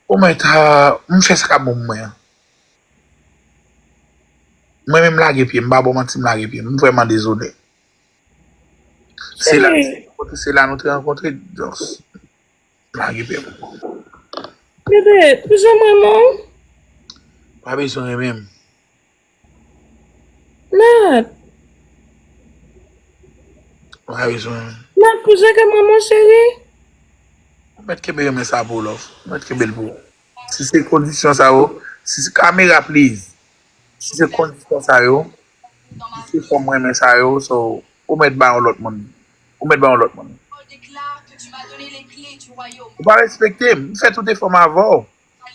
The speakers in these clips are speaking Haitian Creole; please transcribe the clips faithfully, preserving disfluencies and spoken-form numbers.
Ou mèt, ah, m fè sa k ap bon pou mwen an. Mwen menm m lage pye, m pa ba w manti, m lage pye. M vrèman dezole. Se la, se la nou te rankontre, just lage pye. Bebe, ou janm renmen w? Pa bezwen renmen m. Nat. Pa bezwen. Nat, pou jan ke manman cheri. Ou mèt kenbe renmen sa pou ou, love. Ou mèt kenbe l pou ou. Si se kondisyon sa yo, si se kamera, please. Si se kondisyon sa yo, si se fòm renmen sa yo, so, ou mèt ba yon lòt moun. Ou mèt ba yon lòt moun. Ou pa respekte m. M fè tout efò m avè w.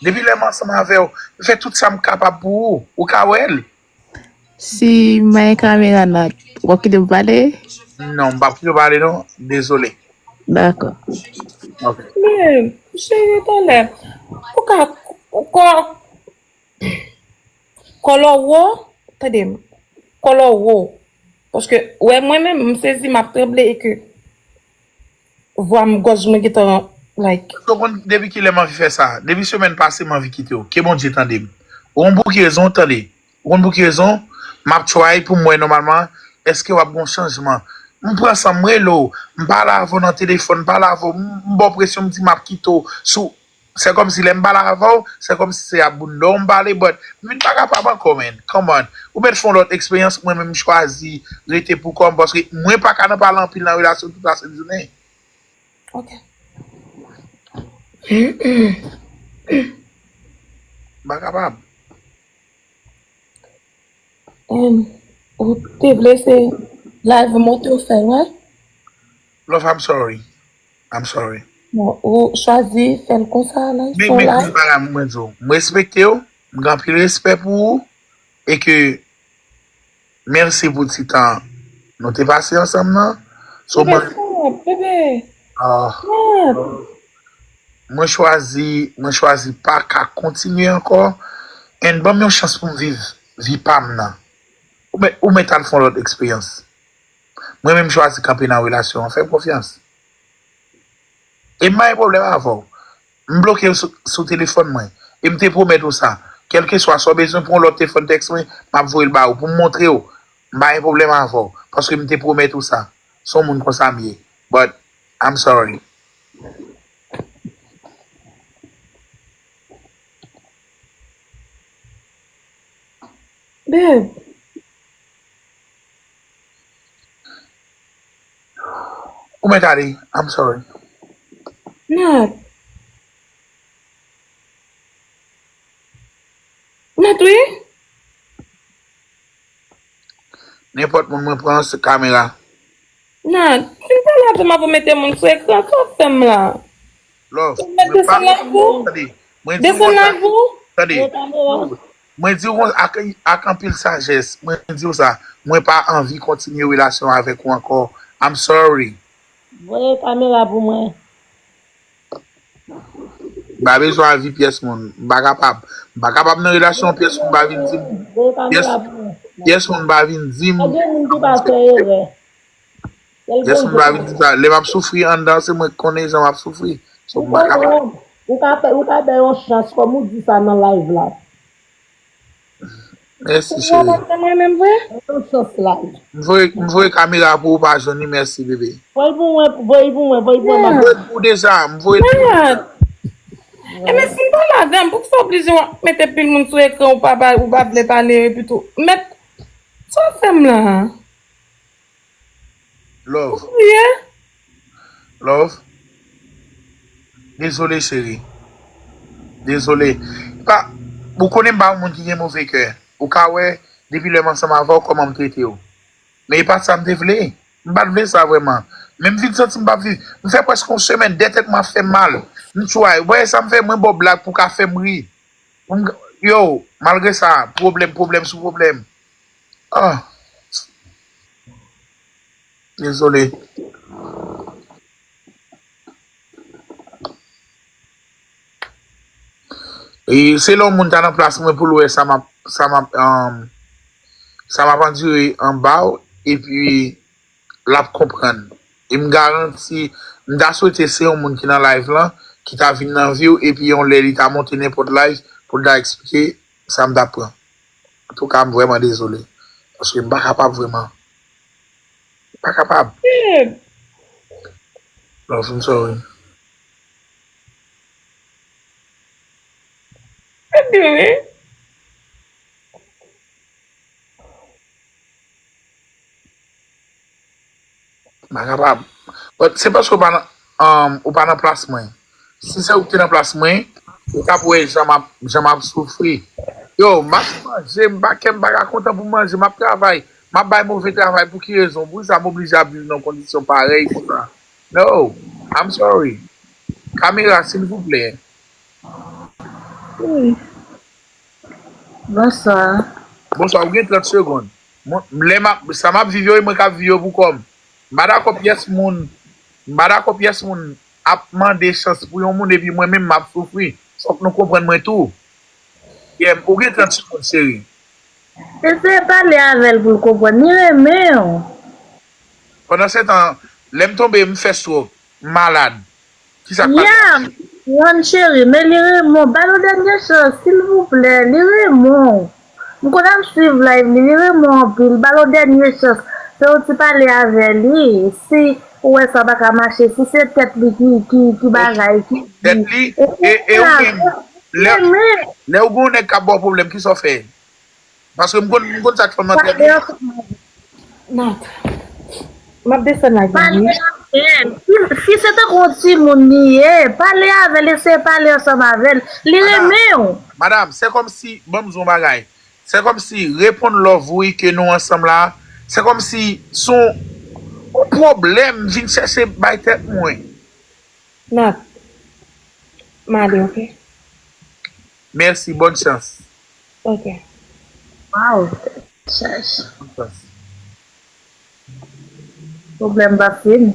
Depi lè m ansanm avè w, m fè tout sa m kapab pou ou. Ou ka wè l. Si m pa gen kamera, Nat, w ap kite m pale? Non, m p ap kite w pale, non. Dezole. Dakò. Ok. Men, cheri, talè, ou ka, ou ka, kòlò wo, tande m, kòlò wo. Paske, wè, mwen menm, m sezi, m ap tranble e ke vwa m, gòj mwen gentan, like. Ou konn depi kilè m anvi fè sa? Depi semèn pase, m anvi kite w. Ke Bondye tande m. Ou konn pou ki rezon, tande. Ou konn pou ki rezon? M ap try pou m wè nòmalman, èske w ap gen yon chanjman. M pran san m, m rele w, m pale avè w nan telefòn, m pale avè w, m, m ba w presyon, m di m ap kite w. Sou, se kòmsi lè m pale avè w, se kòmsi se ap bounda w m pale, but m vin pa kapab ankò, man. Come on. Ou mèt fè yon lòt eksperyans, mwen menm m chwazi rete pou kò m, paske mwen pa ka nan pale anpil nan relasyon tout lasent jounen. Ok. M pa kapab. And ou te vle se live monte w fè l, wè? Love, I'm sorry. I'm sorry. Bon, ou chwazi fè l konsa, la, men, men, men, bagay mwen di w, m respekte w, m gen anpil respè pou ou, e ke mèsi pou ti tan nou te pase ansanm nan. So, mwen, bebe, bebe. Ah, mwen chwazi, mwen chwazi pa ka kontinye ankò. And ban m yon chans pou m viv vi pa m nan. Ou mèt, ou mèt al fè yon lòt eksperyans. Mwen menm chwazi kanpe nan relasyon an. Fè m konfyans. E m pa gen pwoblèm avè w. M bloke w sou, sou telefòn mwen. E m te pwomèt ou sa. Kèlkeswa sa w bezwen pou yon lòt telefòn tèks mwen, m ap voye l ba ou pou m montre w. M pa gen pwoblèm avè w. Paske m te pwomèt ou sa. Se yon moun konsa m ye. But, I'm sorry. Babe. Ou mèt ale. I'm sorry. Nat. Nat, wi. Nenpòt moun mwen pran se kamera. Nat, fin pale avè m avan w mete moun sou ekran, sa w ap fè m la? Love, ou mèt desann live ou? Tande, mwen di w konsa, tande, mwen di w konsa ak, ak anpil sajès, mwen di w sa, mwen pa anvi kontinye relasyon avèk ou ankò. I'm sorry. Voye kamera pou mwen. M pa bezwen avi pyès moun. M pa kapab. M pa kapab nan relasyon pyès moun pa vin di m. Pyès, pyès moun pa vin di m. Gen moun ki pa fè erè. Pyès moun pa vin di m sa. Lè m ap soufri anndan, se mwen k konnen jan m ap soufri. So, m pa kapab. Ou ka fè, ou ka bay yon chans, kòm ou di sa nan live la. Mèsi, cheri. Mwen menm vre? Yon chans la. M voye, m voye kamera pou ou pa jwenn li, mèsi, bebe. Voye pou mwen, voye pou mwen, voye pou mwen. M voye pou ou deja, m voye pou ou deja. Ebyen, si m pale avè m, poukisa w oblije w ap mete pil moun sou ekran, ou pa, pa, ou pa vle pale, epi tou. Mèt, sa w fè m la? Love. Ou kriye? Love. Dezole, cheri. Dezole. Pa, ou konnen m pa yon moun ki gen move kè. Ou ka wè, depi lè m ansanm avè w, kòman m trete w. Men e pa sa m te vle. M pa t vle sa vrèman. Men m vin santi m p ap viv. M fè prèske yon semèn, de tèt mwen ap fè m mal. M try. Ou wè sa m fè, mwen ba w blag pou w ka fè m ri. Pou m, yo, malgre sa, pwoblèm, pwoblèm sou pwoblèm. Ah. Dezole. E se lè yon moun ta nan plas mwen pou l wè sa m ap, sa m ap, um, sa m ap andire anba w, epi l ap konprann. E m garanti, m ta swete se yon moun ki nan live lan, ki ta vin nan vi w, epi yon lè li ta monte nenpòt live pou l ta eksplike sa m t ap pran. Antouka, m vrèman dezole. Paske m pa kapab vrèman. M pa kapab. Love, I'm sorry. M pa kapab. But se paske ou pa nan, um, ou pa nan plas mwen. Si se ou ki te nan plas mwen, ou t ap wè jan m ap, jan m ap soufri. Yo, m ap manje, m pa kè m pa ka kontan pou manje, m ap travay, m ap bay move travay pou ki rezon? Poukisa m oblije ap viv nan kondisyon parèy konsa? No, I'm sorry. Kamera, silvouplè. Bonswa. Bonswa, ou gen trant segonn. Mwen, lè m ap, sa m ap viv yo, e mwen k ap viv yo pou kò m. M pa dakò pyès moun, m pa dakò pyès moun ap mande chans pou yon moun epi mwen menm m ap soufri. Fòk nou konprann mwen tou. Yeah, ou gen trant segonn, cheri. Eseye pale avè l pou l konprann. Li renmen w. Pandan se tan, lè m tonbe, m fè stroke, m malad. Kisa k pase? Yeah, Ron cheri, men li renmen w. Ba l yon dènye chans, silvouplè. Li renmen w. M konn ap swiv live li, li renmen w anpil. Ba l yon dènye chans. Fè yon ti pale avè li. Si ou wè sa pa ka mache, si se tèt li ki, ki, ki bagay, ki... Tèt li, e, e ou menm, lè, lè ou gen yon nèg k ap ba w pwoblèm, kisa w fè? Paske m konn, m konn sa k fè m antrè byen. Nat, m ap desann la vini. Pale avè l. Si, si se tankou yon timoun li ye, pale avè l, eseye pale ansanm avè l. Li renmen w. Madam, se kòmsi, ban m di w yon bagay. Se kòmsi reponn love ou ke nou ansanm la. Se kòmsi se yon, yon pwoblèm vin chèche bay tèt mwen. Nat, m ale, oke? Mèsi, bòn chans. Oke. Wow, chèch. Bòn chans. Pwoblèm pa fini.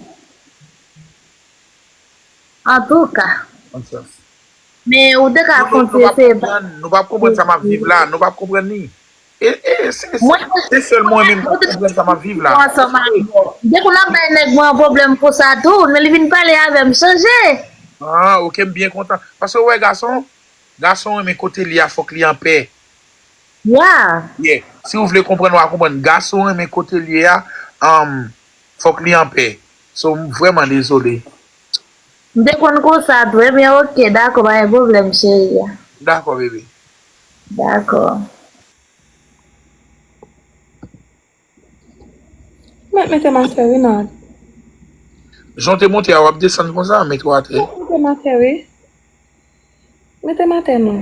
Antouka. Bòn chans. Men ou te ka kontinye se... Nou p ap konprann, nou p ap konprann sa m ap viv la, nou p ap konprann li. E, e, se, se, se sèl mwen menm k ap konprann sa m ap viv la. Depi w ap bay nèg mwen an pwoblèm pou sa tou, men li vin pale avè m chanje. Ah, oke, m byen kontan. Paske w wè gason, gason renmen kote l ye a, fòk li anpè. Yeah. Yeah. Si w vle konprann, w a konprann. Gason renmen kote l ye a, um, fòk li anpè. So, m vrèman dezole. M te konn konsa tou. Ebyen, oke, dakò, pa gen pwoblèm, cheri a. Dakò, bebe. Dakò. Mèt mete m atè wi, Nat. Jan w te monte a, w ap desann konsa, mete w atè. Mèt mete m atè wi. Mete m atè non.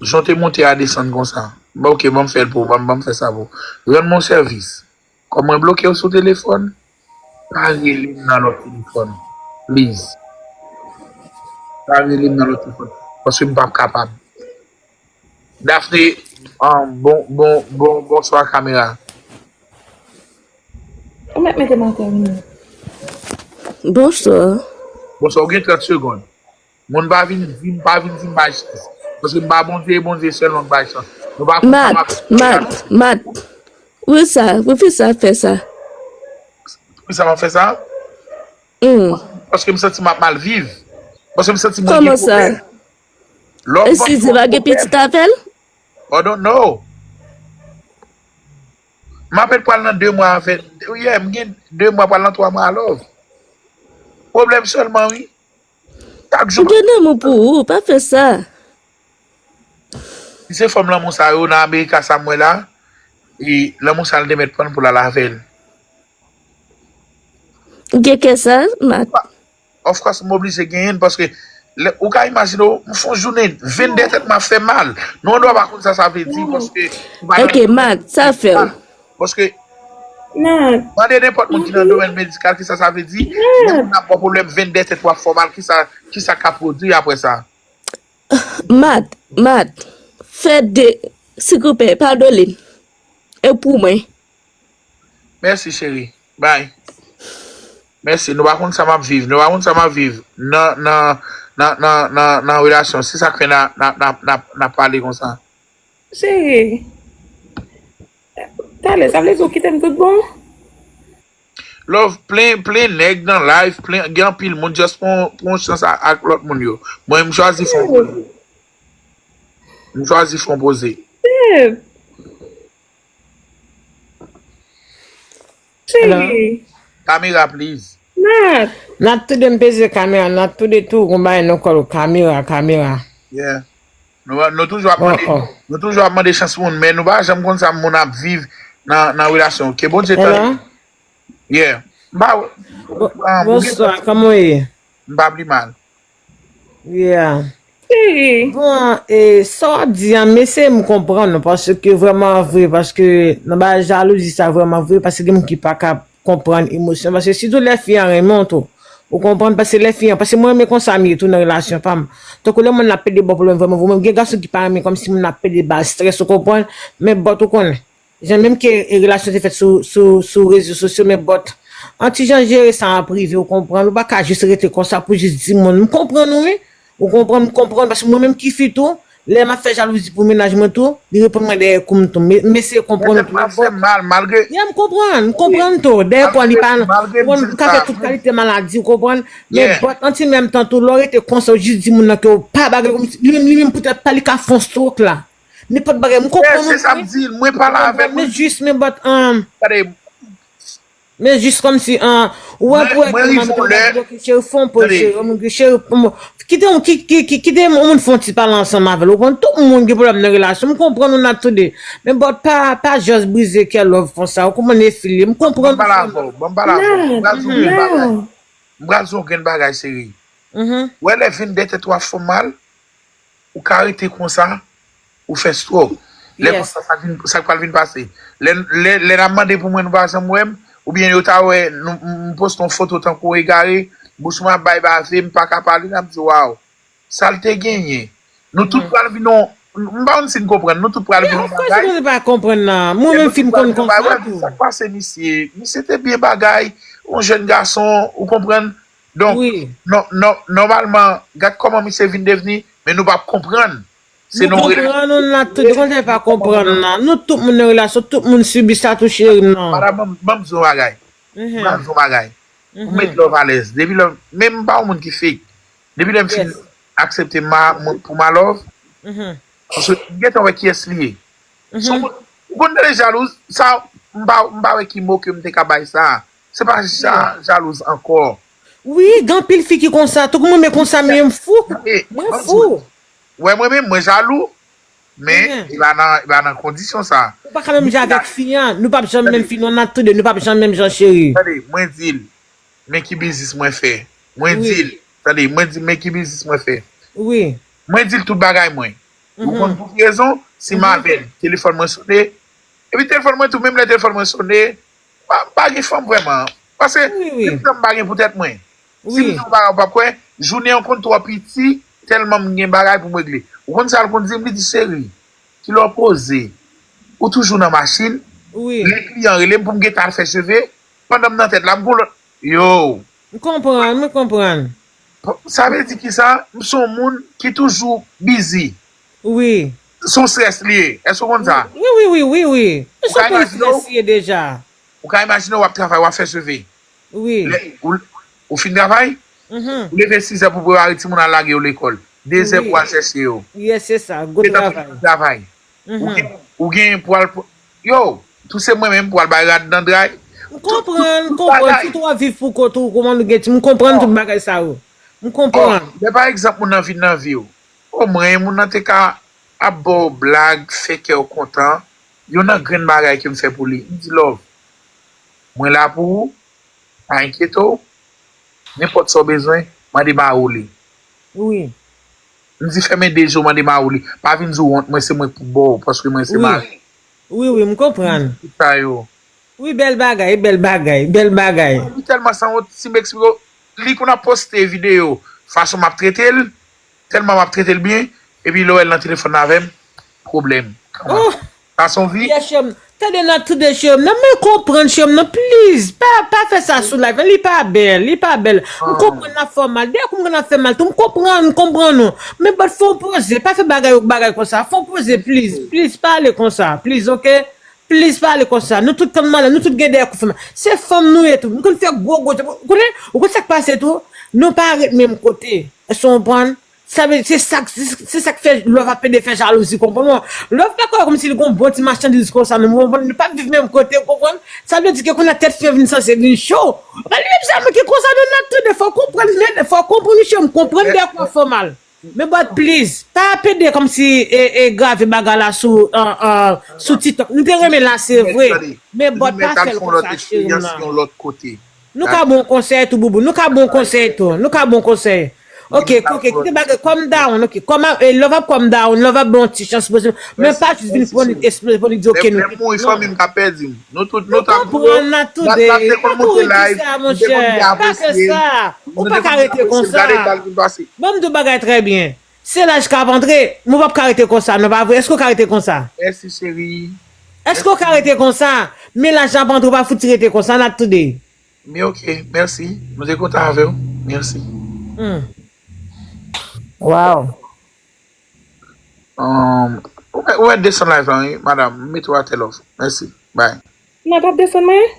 Jan w te monte a, desann konsa. Bon, oke, ban m fè l pou ou, ban m, ban m fè sa pou ou. Rann mwen yon sèvis. Kòm mwen bloke w sou telefòn, pa rele m nan lòt telefòn. Please. Pa rele m nan lòt telefòn. Paske m p ap kapab. Daphne, ah, bon, bon, bon, bonswa kamera. Ou mèt mete m atè wi. Bonswa. Bonswa, ou gen trant segonn. Moun pa vin, vin, pa vin di m bay chans. Paske m pa Bondye, e Bondye sèlman k bay chans. Nou pa konn sa m ap... Mat, Mat, Mat. Wi sa, wi fi sa fè sa. Wi sa m ap fè sa? Hmm. Paske m santi m ap mal viv. Paske m santi mwen gen pwoblèm. Kòman sa? Lè w... Eskize, pa gen pitit avè l? I don't know. M apèn pral nan de mwa avè, yeah, m gen de mwa pral nan twa mwa, love. Pwoblèm sèlman, wi. Chak jou. M gen lanmou pou ou, pa fè sa. Si se fòm lanmou sa yo nan Amerika sa m wè la, e lanmou sa l te mèt pran l pou l al avè l. Ou gen kè sa, Mat? Of course, m oblije genyen l paske lè, ou ka imajine w, m fè yon jounen, venndè tèt m ap fè mal. Nou andwa pa konn sa sa vle di paske ou pa nan... Ok, Mat, sa fè w? Paske mande nenpòt moun ki nan domèn medikal kisa sa vle di. Yon moun ap ba w pwoblèm venndè tèt w ap fè w mal, kisa, kisa k ap pwodui apre sa? Mat, Mat, fè de, silvouplè, padone m. E pou mwen. Mèsi, cheri. Bye. Mèsi. Nou pa konn sa m ap viv. Nou pa konn sa m ap viv nan, nan, nan relasyon. Se sa k fè n a, n a, n a, n a, n a pale konsa. Cheri. Talè, sa vle di ou kite m tout bon? Love, plen, plen nèg nan live, plen, gen anpil moun just pran, pran chans a- ak lòt moun yo. Mwen, m chwazi fè yon poze. M chwazi fè yon poze. Shit. Hello? Kamera, please. Nat. Nat toude m peze kamera, nat toude tou, gon bagay nan kòl ou, kamera, kamera. Yeah. Nou, nou toujou ap mande, nou toujou ap mande chans moun, men nou pa janm konn sa moun ap viv nan, nan relasyon. Ke Bondye tande. Yeah. M pa, ah, ou gen Bonswa, kòman w ye? M pa pli mal. Yeah. Bon, e, sa w ap di an, mesye, m konprann ou, paske vrèman vre, paske nan bagay jalouzi sa vrèman vre, paske gen moun ki pa ka konprann emosyon, paske sitou lè fi an renmen w tou, ou konprann, paske lè fi an, paske mwen renmen konsa m ye tou nan relasyon pa m. Tankou lè moun ap pede ba w pwoblèm vrèman vre, mwen gen gason ki pa renmen kòmsi moun ap pede ba l strès, ou konprann, men bòt ou konnen. Jan menm ke relasyon te fèt sou, sou, sou rezo sosyo, men bòt, an ti jan jere sa an prive, ou konprann? Ou pa ka jis rete konsa pou jis di moun. M konprann ou, wi. Ou konprann, m konprann, paske mwen menm ki fi tou, lè m ap fè jalouzi pou mennaj mwen tou, li reponn mwen dèyè kou m tou. Me- Mesye konprann ou tou, men bòt. Fè mal, malgre. Yeah, m konprann, m konprann tou. Dèyè kou li pa, ou konprann, ka fè tout kalite maladi, ou konprann? Men bòt, an ti menm tan tou, lè w rete konsa, ou jis di moun nan ke w pa bagay kòmsi, li menm, li menm poutèt pa li ka fè yon stroke la. Nenpòt bagay, m konprann ou. Se sa m di, mwen pale avè l, men jis, men bòt, um, men jis kòmsi, um, ou wè pou wè ki manmi tou bloke cheri, fè yon poz cheri, yon moun ki cheri, yon moun- kite yon, ki, ki, ki, kite yon moun fè yon ti pale ansanm avè l. Ou konn tout moun gen pwoblèm nan relasyon, m konprann ou nan toude. Men bòt pa, pa just brize kè love konsa, ou konprann e file, m konprann ou. Ban m pale avè w, ban m pale avè w. M pral di w yon bagay. M pral di w yon grenn bagay, cheri. Ou wè lè vin dèyè tèt ou ap fè w mal, ou ka rete konsa, ou fè stroke. Lè konsa, sa vin, sa k pral vin pase? Lè, lè, lè n ap mande pou mwen, nou pa janm wè m, oubyen yo ta wè nou, m, m poste yon foto tankou egare, bouch mwen ap bay bave, m pa ka pale, n ap di, waw, sa l te genyen? Nou tout pral vin yon, m pa konn si n konprann, nou tout pral vin yon bagay. Of course, mwen pa konprann nan. Mwen menm fi m konn konsa tou. Sa k pase misye? Misye te byen bagay, yon jèn gason, ou konprann? Donk, nò-, nò-, nòmalman, gad kòman misye vin devni, men nou p ap konprann. Se nou konprann ou nan tout, konn pa konprann nan. Nou tout moun nan relasyon, tout moun sibi sa tou, cheri m nan. Madanm, ban m, ban m di w yon bagay. Ban m di w yon bagay. Ou met love alèz. Depi lè, men m pa yon moun ki fake. Depi lè m fin aksepte ma, mwen, pou ma love, paske m gentan wè kiyès li ye. Ou konn tande jalouz, sa, m pa, m pa wè ki mo ke m te ka bay sa. Se pa ja-, jalouz ankò. Wi, gen anpil fi ki konsa. Tout moun men konsa, men m fou. Mwen fou. Wè, mwen menm, mwen jalou, men e pa nan, e pa nan kondisyon sa. Ou pa ka menm jan avèk fi an. Nou p ap janm menm fi, non, n ap toude, nou p ap janm menm jan, cheri. Tande, mwen di l, men ki biznis mwen fè. Mwen di l, tande, mwen di l, men ki biznis mwen fè. Wi. Mwen di l tout bagay mwen. Ou konn pou ki rezon? Si m avè l, telefòn mwen sone. Epi telefòn mwen tou, menm lè telefòn mwen sone, pa, pa gen fanm vrèman. Paske, menm jan m pa gen pou tèt mwen. Si m di w bagay, ou p ap kwè, jounen an konn twò piti, tèlman m gen bagay pou m regle. Ou konn sa l konn di m? Li di, cheri, kilè w poze? Ou toujou nan machin? Lè kliyan rele m pou m gentan al fè cheve, pandan m nan tèt la, m gon lòt. Yo! M konprann, m konprann. Sa vle di kisa? M se yon moun ki toujou bizi. Wi. Se yon strès li ye. Èske w konn sa? Wi, wi, wi, wi, wi. Se yon strès li ye deja. Ou ka imajine w ap travay, w ap fè cheve. Wi. Lè, ou, ou fin travay, ou leve sizè pou prepare timoun al lage yo lekòl. Dezè pou al chèche yo. Yes, se sa. Gwo travay. Travay. Ou gen, ou gen pou al, yo, tou se mwen menm pou al bay rad nan dray. M konprann, m konprann. Sitou w ap viv pou kont ou, kòman nou gen ti, m konprann tout bagay sa yo. M konprann. Lè pa egzanp moun nan vin nan vi w, omwen moun nan te ka ap ba w blag, fè kè w kontan. Youn nan grenn bagay ke m fè pou li, m di, love, mwen la pou ou, pa enkyete w, nenpòt sa w bezwen, mande Mauli. Wi. M di fèmen de je w, mande Mauli. Pa vin di w wont, mwen se mwen k pou ba w, paske mwen se mari. Wi, wi, m konprann. Tout sa yo. Wi, bèl bagay, bèl bagay, bèl bagay. Li tèlman sanwont, si m eksplike w, li konn ap poste videyo, fason m ap trete l, tèlman m ap trete l byen, epi lè w wè l nan telefòn nan avè m, pwoblèm. Sa se yon vi. Yes, cheri m. Tande nan tout de cheri m nan, men konprann cheri m nan, please. Pa, pa fè sa sou live, li pa bèl, li pa bèl. M konprann n ap fè w mal. Dèyè kou m konn ap fè mal tou, m konprann, m konprann ou. Men bòt fè w poze, pa fè bagay ou bagay konsa. Fè w poze, please, please, pa ale konsa, please, ok? Please, pa pale konsa. Nou tout tann malad, nou tout gen dèyè kou fè mal. Se fanm nou ye tou. Nou konn fè gwo, gwo, ou konnen, ou konn sa k pase tou? Nou pa ret menm kote. Èske w konprann? Sa vle di, se sa, se, se sa k fè Love ap pede fè jalouzi, konprann mwen? Love pa kwè kòmsi li gon bon ti machandiz konsa, nou konprann? Nou pa viv menm kote, ou konprann? Sa vle di ke kounye a tèt fen vin sanse vin cho. Ou pa li menm sa, men ki konsa nou nan tande, fò w konprann, men fò w konprann, mesye, m konprann dèyè kou ap fè w mal. Men but please, pa pede kòmsi e, e grave bagay la sou, an, an, sou TikTok. Nou te renmen la, se vre. Men but pa fè l konsa, cheri m nan. Nou ka bon konsèy tou, boubou. Nou ka bon konsèy tou. Nou ka bon konsèy. Ok, ok, kite bagay, calm down, ok. Kòm a, e, Love ap calm down, Love ap bon ti chans posib. Men pa jis vin pran li, eksplike, pran li, di ok, nou. Lè m mouri, fanmi m ka pèdi m. Nou tout, nou t ap gwo. N ap, n ap te konn moute live, nou te konn byen apresye. Ou pa ka rete konsa. Gade sa l vin pase. Ban m di w bagay trè byen. Se laj k ap antre, men w p ap ka rete konsa, non, pa vre? Èske w ka rete konsa? Mèsi, cheri. Èske w ka rete konsa? Men laj la ap antre, w pa fouti rete konsa, not today. Men ok, mèsi. Nou te kontan avè w. Mèsi. Hmm. Wow. Um, ou mèt, ou mèt desann live la, wi, madam. M mete w atè, love. Mèsi. Bye. Nan t ap desann mwen?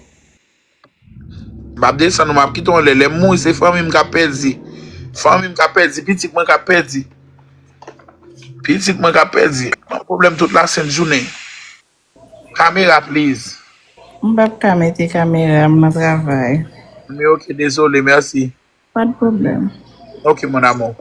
M ap desann ou, m ap kite w anlè. Lè m mouri, se fanmi m k ap pèdi. Fanmi m k ap pèdi, pitit mwen k ap pèdi. Pitit mwen k ap pèdi. Yon pwoblèm tout lasent jounen. Kamera, please. M p ap ka mete kamera, m nan travay. Men ok, dezole, mèsi. Pa de pwoblèm. Ok, mon amour.